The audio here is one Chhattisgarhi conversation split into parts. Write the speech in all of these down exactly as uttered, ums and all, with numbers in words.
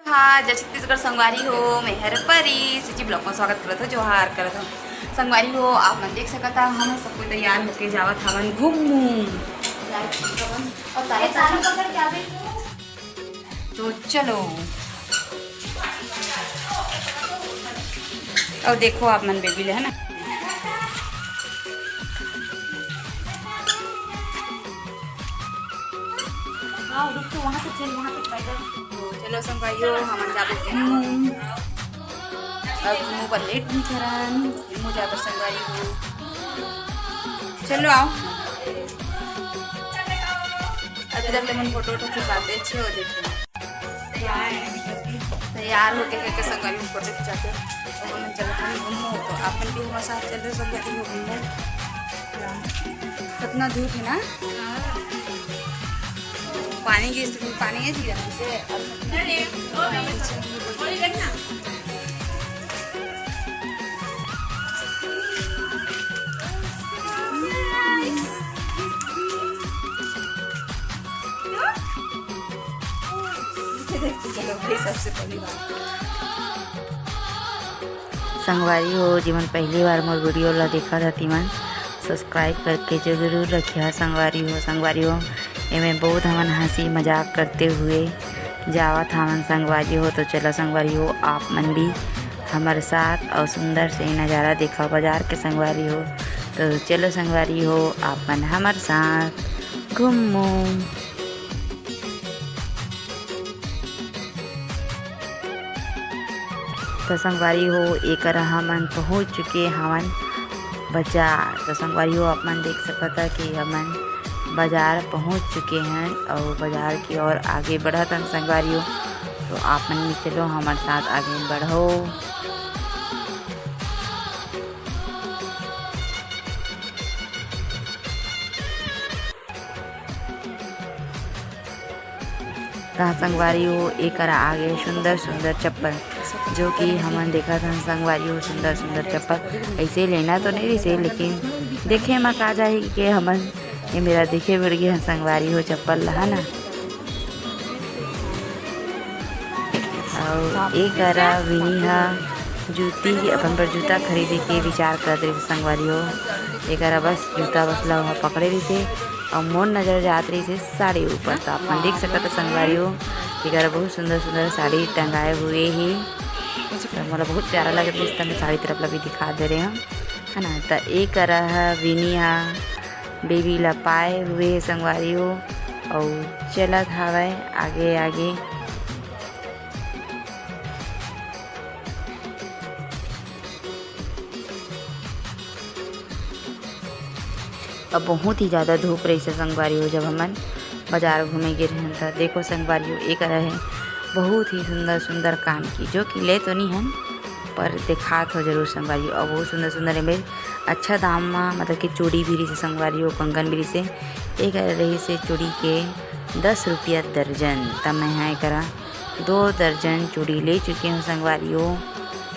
हाँ, जय छत्तीसगढ़ संगवारी हो, मैं हर परी सच्ची vlog में स्वागत करत हो, जोहार करत हो। संगवारी हो, आप मन देख सकत हा, हम सब कोई तैयार होके जावत हवन घूमू। और तारे चालू पकड़ के आवे। तो चलो, और देखो आप मन बेबी ले, है ना? हाँ, रुक तो, वहाँ से चल, वहाँ से पैदल। तो चलो संगवारी हो, हमन जाबो घूमू। और घूमू बर लेट भी करन, घूमू जाबर संगवारी हो। चलो आओ। अभी तक ले मन फोटो वोटो खिंचाते अच्छे हो, देखो। तैयार होके करके संगवारी में फोटो खिंचाते। तो हमन चलत हन घूमू, तो आप मन भी हमारे साथ चल रहे संगवारी हो घूमू। कितना धूप है ना? पानी की, पानी है जी, यहाँ से। चलो भाई, सबसे पहली बात। संगवारी हो, जेमन पहली बार मोर video ला देखत हव, तिमन subscribe करके जरूर रखिहा संगवारी हो। संगवारी हो, एमे बहुत हमन हंसी मजाक करते हुए जावत हवन संगवारी हो। तो चलो संगवारी हो, आप मन भी हमर साथ और सुंदर से नजारा देखा बाजार के संगवारी हो। तो चलो संगवारी हो, आप मन हमर साथ घूमू। तो संगवारी हो, एकरा हमन पहुंच चुके हवन बाजार। तो संगवारी हो, आप मन देख सकत ह कि हमन बाजार पहुंच चुके हैं और बाजार की ओर आगे बढ़त हन संगवारी हो। तो आप मन भी चलो हमर साथ आगे बढ़ो। त संगवारी हो, एकरा आगे सुंदर सुंदर चप्पल, जो कि हमन देखत हन संगवारी हो, सुंदर सुंदर चप्पल। ऐसे लेना तो नहीं रहिसे, लेकिन देखे म का जाही के हमन ये मेरा देखे बढ़ गए हन संगवारी हो चप्पल ला, है ना। अउ एकरा विनी ह जूती, अपन बर जूता खरीदे के विचार करत रहिस संगवारी हो। एकरा बस जूता बस ला ओहा पकड़े रहिसे अउ मोर नजर जात रहिसे साड़ी ऊपर। तो आप मन देख सकत हो संगवारी हो, एकरा बहुत सुंदर सुंदर साड़ी टंगाए हुए हे। तो मोला बहुत प्यारा लगत रहिस, त मैं साड़ी तरफ ला भी दिखा दे रहे हंव, है ना। त एकरा ह विनी ह बेबी ला पाए हुए हे संगवारी हो, अउ चलत हवय आगे आगे। अब बहुत ही ज्यादा धूप रहिसे संगवारी हो, जब हमन बाजार घूमे गे रहेन त। देखो संगवारी हो, एकरा हे बहुत ही सुंदर सुंदर कान की, जो कि ले तो नहीं हन, पर देखात हो जरूर संगवारी हो। अउ बहुत सुंदर सुंदर एमे अच्छा दाम म, मतलब कि चूड़ी भी रहिसे संगवारी हो, कंगन भी रहिसे। एकरा रहिसे चूड़ी के दस रुपया दर्जन, त मैं ह एकरा दो दर्जन चूड़ी ले चुके हंव संगवारी हो,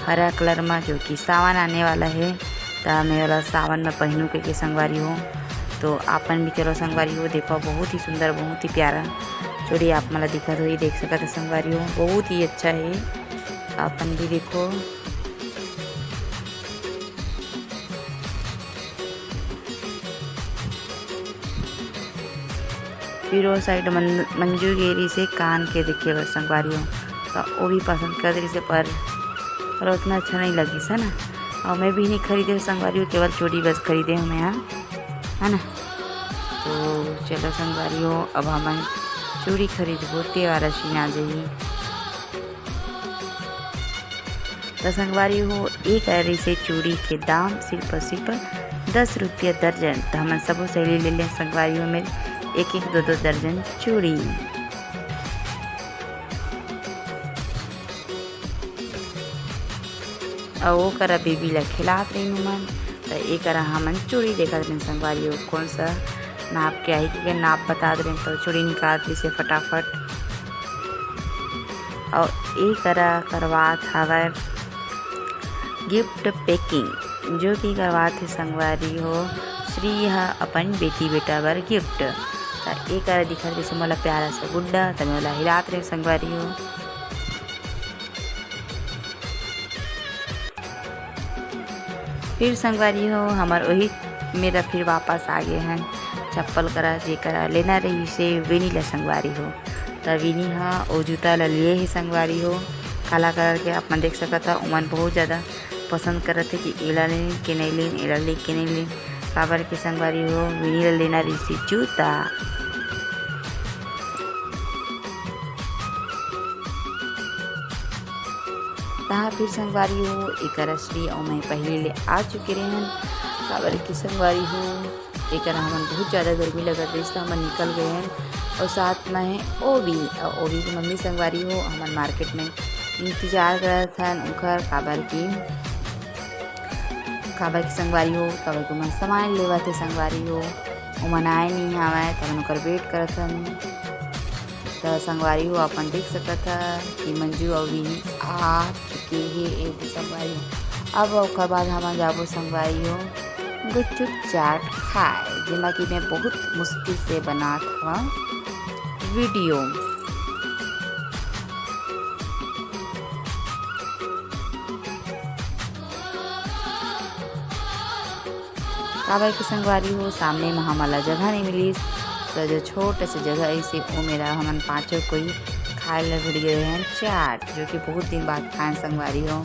हरा कलर म, जो कि सावन आने वाला हे, त मैं ओला सावन म पहिनू कहिके संगवारी हो। तो आप मन भी चलो संगवारी हो, देखो बहुत ही सुंदर, बहुत ही प्यारा चूड़ी आप मन ला दिखत होही, देख सकत हो संगवारी हो, बहुत ही अच्छा हे। आप मन भी देखो। फिर ओ side मन-, मंजू गे रहिसे कान के देखे बर संगवारी हो, त ओ भी पसंद कर रहिसे, पर, पर ओतना अच्छा नहीं लगिस, है ना। अउ मैं भी नहीं खरीदे हंव संगवारी हो, केवल चूड़ी बस खरीदे हंव मैं, हाँ, है ना। तो चलो संगवारी हो, अब हमन चूड़ी खरीदबो, ते वाला scene आ जाही। त संगवारी हो, एकरा रहिसे चूड़ी के दाम सिर्फ और सिर्फ दस रुपया दर्जन। त हमन सबो सहेली ले लेन संगवारी हो मेर एक एक दो दो दर्जन चूड़ी। अउ ओकरा बेबी ला खिलात रहिन ओमन, त एकरा हमन चूड़ी देखत रहिन संगवारी हो, कोन सा नाप के आही, के नाप बतात रहिन, त चूड़ी निकालत रहिसे फटाफट। अउ एकरा करवात हवय gift packing, जो कि करवात हे संगवारी हो श्री ह अपन बेटी बेटा बर gift। त एकरा दिखत रहिसे मोला प्यारा सा गुड्डा, त मैं ओला हिलात रहिन संगवारी हो। फिर संगवारी हो, हमर वही मेरा फिर वापस आ गए हैं चप्पल करा, जेकरा लेना रहिसे विनी ला संगवारी हो। त विनी ह ओ जूता ला लिए हे संगवारी हो, काला कलर के। आप मन देख सकत ह, ओमन बहुत ज़्यादा पसंद करत हे कि एला लेन के नहीं लेन, एला लेन के नहीं लेन, काबर के संगवारी हो, विनी ला लेना रहिसे जूता। तहाँ फिर संगवारी हो, एकर असली अउ मैं पहले ले आ चुके रहेन, काबर कि संगवारी हो, एकर हमन बहुत ज़्यादा गर्मी लगत रहिस, त हमन निकल गए हन। अउ साथ में है ओवी, अउ ओवी के मम्मी संगवारी हो, हमन मार्केट में इंतजार करत हन उनकर, काबर कि, काबर कि संगवारी हो, काबर कि ओमन सामान लेवत हे संगवारी हो, ओमन आए नहीं हवय, त हमन ओकर वेट करत हन। त संगवारी हो, अपन देख सकत ह कि मंजू अउ विनी आ चुके हे ए संगवारी हो। अब ओकर बाद हमन जाबो संगवारी हो गुपचुप चाट खाए, जेमा कि मैं बहुत मुश्किल से बनात हवं वीडियो। काबर के संगवारी हो, सामने म हमन ला जगह नहीं मिलिस, त जो छोटे से जगह ऐसे, ओ मेरा हमन पांचों कोई खाए ला भिड़ गए हैं चाट, जो कि बहुत दिन बाद खाए संगवारी हो।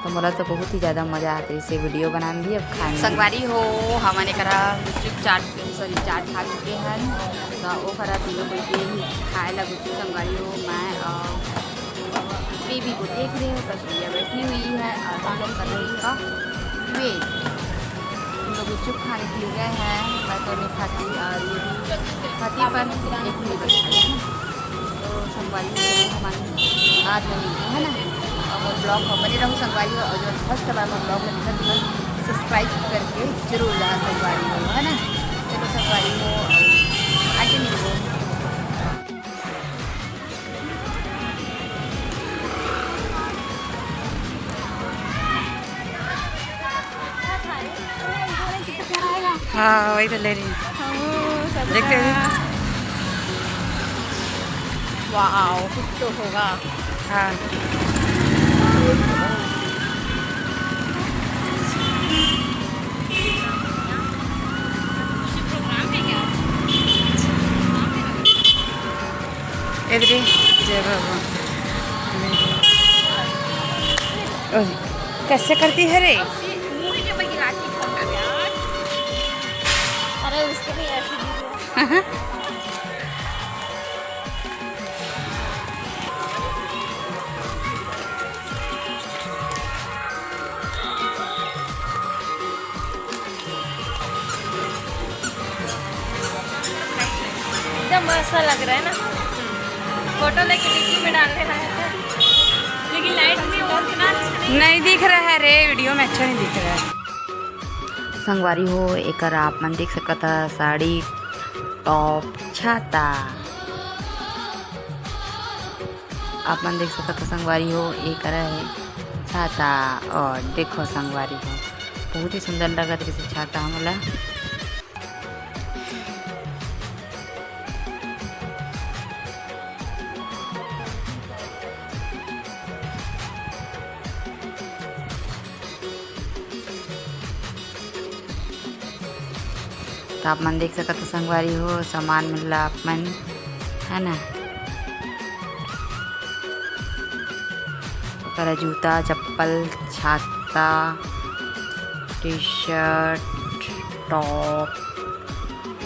तो मोला तो बहुत ही ज़्यादा मज़ा आते इसे वीडियो बनाने भी, अब खाने में। संगवारी हो, हमन एकरा गुपचुप चाट, सॉरी, चाट खा चुके हैं, तो ओकरा तीनों कोई के खाए ला गुपचुप संगवारी हो, मैं और बेबी को देख रहे हो, बस भैया बैठी हुई है और हम लोग कर रहे हैं इसका वेट। हम लोग गुपचुप खाने के लिए गए हैं, मैं तो नहीं खाती और ये भी खाती, पर एक नहीं बस खाई है। तो संगवारी हो, हमारे बाद में मिलते हैं ना, और ब्लॉग में बने रहो संगवारी हो, और जो फर्स्ट बार मैं ब्लॉग में दिखा, सब्सक्राइब करके जरूर रहा संगवारी हो, है ना। चलो संगवारी हो, आगे मिलते हैं। हाँ, वही तो ले रही हूँ। देखते हैं। वाओ, कुछ तो होगा। हाँ। इधर ही, जय भगवान। ओह, कैसे करती है रे? अरे, उसके भी ऐसी एकदम ऐसा लग रहा है ना, फोटो लेके डीपी में डालने रहे थे, लेकिन लाइट में वो इतना अच्छा नहीं नहीं दिख रहा है रे, वीडियो में अच्छा नहीं दिख रहा है। संगवारी हो, एकर आप मन देख सकत ह, साड़ी, टॉप, छाता। आप मन देख सकत ह संगवारी हो, एकर है छाता। और देखो संगवारी हो, बहुत ही सुंदर लगत रहिसे छाता हमला। तो आप मन देख सकत हो संगवारी हो, सामान मिलला आप मन, है ना। ओकरा जूता, चप्पल, छाता, टी शर्ट, टॉप,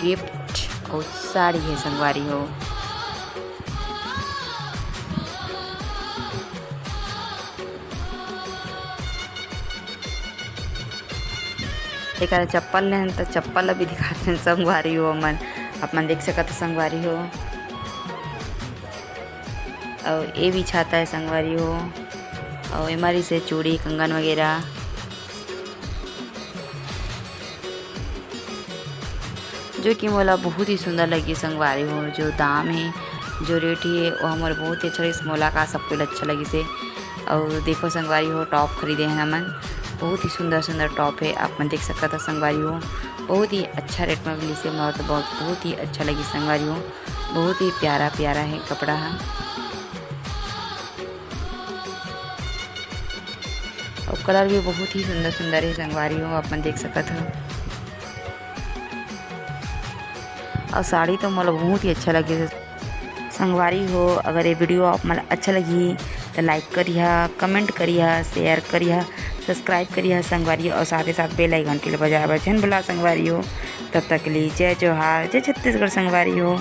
गिफ्ट और साड़ी है संगवारी हो। एकरा चप्पल लेहन त चप्पल अभी दिखाते हैं संगवारी हो मन, आप मन देख सकत हो संगवारी हो। और ये भी छाता है संगवारी हो, और एमा रहिसे चूड़ी कंगन वगैरह। जो कि मोला बहुत ही सुंदर लगी संगवारी हो। जो दाम है, जो रेट है, वो हमर बहुत ही अच्छा लगिस। मोला का सब कुछ अच्छा लगिस हे। और देखो संगवारी हो, टॉप खरीदे हैं हमन, बहुत ही सुंदर सुंदर टॉप है, आप मन देख सकत हो संगवारी हो। बहुत ही अच्छा रेट में मिलिस हे, मोला तो बहुत, बहुत ही अच्छा लगिस संगवारी हो। बहुत ही प्यारा प्यारा है कपड़ा है। अउ कलर भी बहुत ही सुंदर सुंदर हे संगवारी हो, आप मन देख सकत हो। अउ साड़ी तो मोला बहुत ही अच्छा लगे। संगवारी हो, अगर ये वीडियो आप मन अच्छा लगही तो लाइक करिहा, कमेंट करिहा, शेयर करिहा, सब्सक्राइब करिहा संगवारी हो, अउ साथ ही साथ बेल आइकन के लिए बजाए बर झन भुला संगवारी हो। तब तक के लिए जय जोहार, जय छत्तीसगढ़ संगवारी हो।